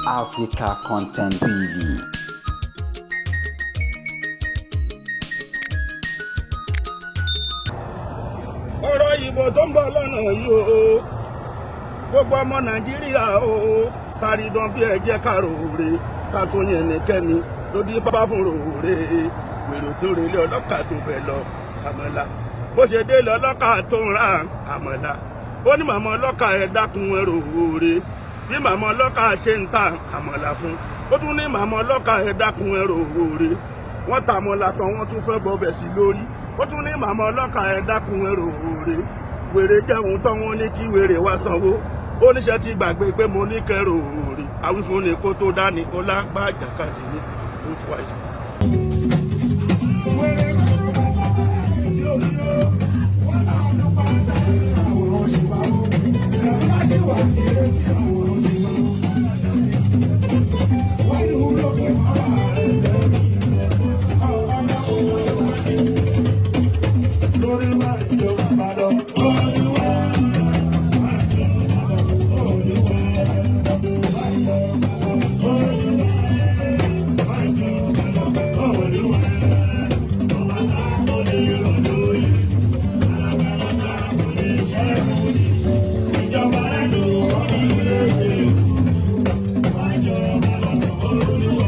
Africa Content TV. Ọ̀rọ̀ ìbò tó ń bọ̀ lọ́nà yìí o, gbogbo ọmọ Nàìjíríà o, sárídán bí ẹ jẹ́ ká ròore ká tó yẹn nìkẹ́ni ló dí bá fún ròore. Wèrò tó relé ọlọ́kà tó fẹ́ lọ àmọ́lá, bó ṣe délé ọlọ́kà tó ń ra àmọ́lá, ó ní, "Màmá ọlọ́kà, ẹ dákun, ẹ ròore." Bí màmá ọlọ́kà ṣe ń ta àmọ́lá fún, ó tún ní, "Màmá ọlọ́kà, ẹ dákun, ẹ ròore." Wọ́n ta àmọ́lá tán, wọ́n tún fẹ́ bọ́bẹ̀ sí lórí. Ó tún ní, "Màmá ọlọ́kà, ẹ dákun, ẹ ròore." Wèrè jẹun tán, wọ́n ní kí wèrè wá sanwó. Ó níṣẹ́ ti gbàgbé pé mo ní kẹrò òòrè. Àwífúnni kó tó dání, ó lágbá àjàkadì ní vote wise. Lórí máa jọba lọ. Olúwa, Olúwa, Olúwa, Olúwa, ọba tá kò lè rọ̀jò yìí, alágbára tá kò lè ṣẹ́gun yìí, ìjọba rẹ̀ ló wọ́n ní ilé wájọba lọ, Olúwa.